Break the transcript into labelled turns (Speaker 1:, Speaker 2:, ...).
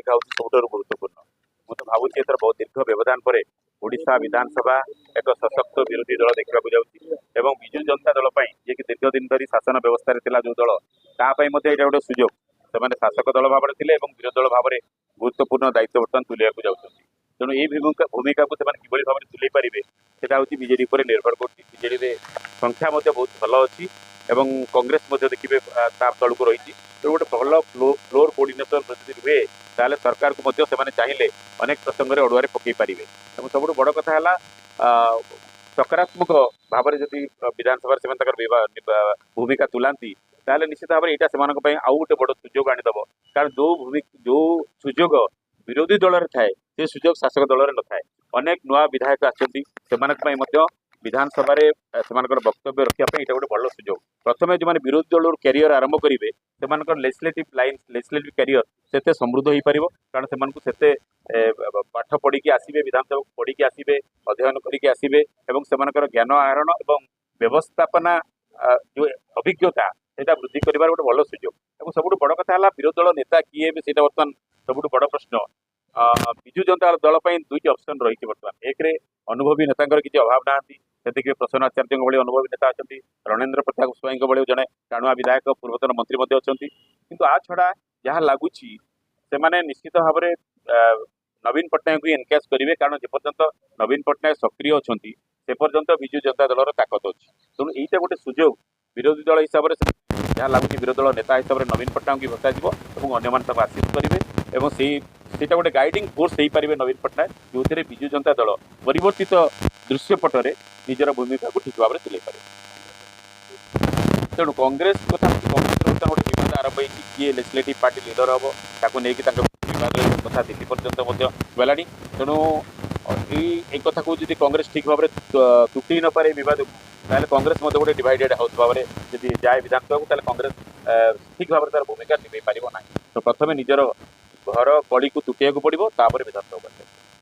Speaker 1: ଭୂମିକା ହେଉଛି ସବୁଠାରୁ ଗୁରୁତ୍ୱପୂର୍ଣ୍ଣ। ମୁଁ ତ ଭାବୁଛି, ଏଥର ବହୁତ ଦୀର୍ଘ ବ୍ୟବଧାନ ପରେ ଓଡ଼ିଶା ବିଧାନସଭା ଏକ ସଶକ୍ତ ବିରୋଧୀ ଦଳ ଦେଖିବାକୁ ଯାଉଛି ଏବଂ ବିଜୁ ଜନତା ଦଳ ପାଇଁ, ଯିଏକି ଦୀର୍ଘ ଦିନ ଧରି ଶାସନ ବ୍ୟବସ୍ଥାରେ ଥିଲା ଯେଉଁ ଦଳ, ତା ପାଇଁ ମଧ୍ୟ ଏଇଟା ଗୋଟେ ସୁଯୋଗ। ସେମାନେ ଶାସକ ଦଳ ଭାବରେ ଥିଲେ ଏବଂ ବିରୋଧୀ ଦଳ ଭାବରେ ଗୁରୁତ୍ୱପୂର୍ଣ୍ଣ ଦାୟିତ୍ୱ ବର୍ତ୍ତମାନ ତୁଲେଇବାକୁ ଯାଉଛନ୍ତି। ତେଣୁ ଏଇ ଭୂମିକାକୁ ସେମାନେ କିଭଳି ଭାବରେ ତୁଲେଇ ପାରିବେ, ସେଟା ହେଉଛି ବିଜେଡି ଉପରେ ନିର୍ଭର କରୁଛି। ବିଜେଡିରେ ସଂଖ୍ୟା ମଧ୍ୟ ବହୁତ ଭଲ ଅଛି ଏବଂ କଂଗ୍ରେସ ମଧ୍ୟ ଦେଖିବେ ତା ତଳକୁ ରହିଛି। ତେଣୁ ଗୋଟେ ଭଲ ଫ୍ଲୋର କୋଅର୍ଡିନେସନ ଯଦି ରୁହେ, ତାହେଲେ ସରକାରକୁ ମଧ୍ୟ ସେମାନେ ଚାହିଁଲେ ଅନେକ ପ୍ରସଙ୍ଗରେ ଅଡୁଆରେ ପକେଇ ପାରିବେ। ଏବଂ ସବୁଠୁ ବଡ଼ କଥା ହେଲା, ସକାରାତ୍ମକ ଭାବରେ ଯଦି ବିଧାନସଭାରେ ସେମାନେ ତାଙ୍କର ଭୂମିକା ତୁଲାନ୍ତି, ତାହେଲେ ନିଶ୍ଚିତ ଭାବରେ ଏଇଟା ସେମାନଙ୍କ ପାଇଁ ଆଉ ଗୋଟେ ବଡ଼ ସୁଯୋଗ ଆଣିଦେବ। କାରଣ ଯୋଉ ସୁଯୋଗ ବିରୋଧୀ ଦଳରେ ଥାଏ, ସେ ସୁଯୋଗ ଶାସକ ଦଳରେ ନଥାଏ। ଅନେକ ନୂଆ ବିଧାୟକ ଆସିଛନ୍ତି, ସେମାନଙ୍କ ପାଇଁ ମଧ୍ୟ ବିଧାନସଭାରେ ସେମାନଙ୍କର ବକ୍ତବ୍ୟ ରଖିବା ପାଇଁ ଏଇଟା ଗୋଟେ ଭଲ ସୁଯୋଗ। ପ୍ରଥମେ ଯେଉଁମାନେ ବିରୋଧୀ ଦଳରୁ କ୍ୟାରିୟର ଆରମ୍ଭ କରିବେ, ସେମାନଙ୍କର ଲେଜିସ୍ଲେଟିଭ ଲାଇନ୍, ଲେଜିସ୍ଲେଟିଭ କ୍ୟାରିୟର ସେତେ ସମୃଦ୍ଧ ହେଇପାରିବ। କାରଣ ସେମାନଙ୍କୁ ସେତେ ପାଠ ପଢିକି ଆସିବେ, ବିଧାନସଭାକୁ ପଢିକି ଆସିବେ, ଅଧ୍ୟୟନ କରିକି ଆସିବେ ଏବଂ ସେମାନଙ୍କର ଜ୍ଞାନ ଆହରଣ ଏବଂ ବ୍ୟବସ୍ଥାପନା ଯୋଉ ଅଭିଜ୍ଞତା, ସେଇଟା ବୃଦ୍ଧି କରିବାର ଗୋଟେ ଭଲ ସୁଯୋଗ। ଏବଂ ସବୁଠୁ ବଡ଼ କଥା ହେଲା, ବିରୋଧୀ ଦଳ ନେତା କିଏ ଏବେ, ସେଇଟା ବର୍ତ୍ତମାନ ସବୁଠୁ ବଡ଼ ପ୍ରଶ୍ନ। ବିଜୁ ଜନତା ଦଳ ପାଇଁ ଦୁଇଟି ଅପସନ ରହିଛି ବର୍ତ୍ତମାନ। ଏକରେ ଅନୁଭବୀ ନେତାଙ୍କର କିଛି ଅଭାବ ନାହାନ୍ତି। ସେତିକି ପ୍ରସନ୍ନ ଆଚାର୍ଯ୍ୟଙ୍କ ଭଳି ଅନୁଭବୀ ନେତା ଅଛନ୍ତି, ରଣେନ୍ଦ୍ର ପ୍ରତାପ ସ୍ୱାଇଁଙ୍କ ଭଳି ଜଣେ ଟାଣୁଆ ବିଧାୟକ, ପୂର୍ବତନ ମନ୍ତ୍ରୀ ମଧ୍ୟ ଅଛନ୍ତି। କିନ୍ତୁ ଆ ଛଡ଼ା ଯାହା ଲାଗୁଛି, ସେମାନେ ନିଶ୍ଚିତ ଭାବରେ ନବୀନ ପଟ୍ଟନାୟକଙ୍କୁ ଏନକ୍ୟାଶ କରିବେ। କାରଣ ଯେପର୍ଯ୍ୟନ୍ତ ନବୀନ ପଟ୍ଟନାୟକ ସକ୍ରିୟ ଅଛନ୍ତି, ସେ ପର୍ଯ୍ୟନ୍ତ ବିଜୁ ଜନତା ଦଳର ତାକତ ଅଛି। ତେଣୁ ଏଇଟା ଗୋଟେ ସୁଯୋଗ ବିରୋଧୀ ଦଳ ହିସାବରେ। ଯାହା ଲାଗୁଛି, ବିରୋଧୀ ଦଳ ନେତା ହିସାବରେ ନବୀନ ପଟ୍ଟନାୟକଙ୍କୁ ବସାଯିବ ଏବଂ ଅନ୍ୟମାନେ ତାକୁ ଆସିଷ୍ଟ କରିବେ ଏବଂ ସେଇଟା ଗୋଟେ ଗାଇଡିଂ ଫୋର୍ସ ହେଇପାରିବେ ନବୀନ ପଟ୍ଟନାୟକ, ଯେଉଁଥିରେ ବିଜୁ ଜନତା ଦଳ ପରିବର୍ତ୍ତିତ ଦୃଶ୍ୟପଟରେ ନିଜର ଭୂମିକାକୁ ଠିକ ଭାବରେ ତୁଲେଇ ପାରିବ। ତେଣୁ କଂଗ୍ରେସ କଥା, କଂଗ୍ରେସର ବର୍ତ୍ତମାନ ଗୋଟେ ବିବାଦ ଆରମ୍ଭ ହେଇଛି। କିଏ ଲେଜିସ୍ଲେଟିଭ ପାର୍ଟି ଲିଡର ହବ, ତାକୁ ନେଇକି ତାଙ୍କ ବିବାଦ କଥା ଦିଲ୍ଲୀ ପର୍ଯ୍ୟନ୍ତ ମଧ୍ୟ ଗଲାଣି। ତେଣୁ ଏଇ କଥାକୁ ଯଦି କଂଗ୍ରେସ ଠିକ ଭାବରେ ତୁଟେଇ ନପାରେ ଏ ବିବାଦକୁ, ତାହେଲେ କଂଗ୍ରେସ ମଧ୍ୟ ଗୋଟେ ଡିଭାଇଡେଡ୍ ହାଉସ୍ ଭାବରେ ଯଦି ଯାଏ ବିଧାନସଭାକୁ, ତାହେଲେ କଂଗ୍ରେସ ଠିକ ଭାବରେ ତାର ଭୂମିକା ନିଭେଇ ପାରିବ ନାହିଁ। ତ ପ୍ରଥମେ ନିଜର ଘର କଳିକୁ ତୁଟେଇବାକୁ ପଡ଼ିବ, ତାପରେ ବିଧାନସଭାକୁ ଆସିବ।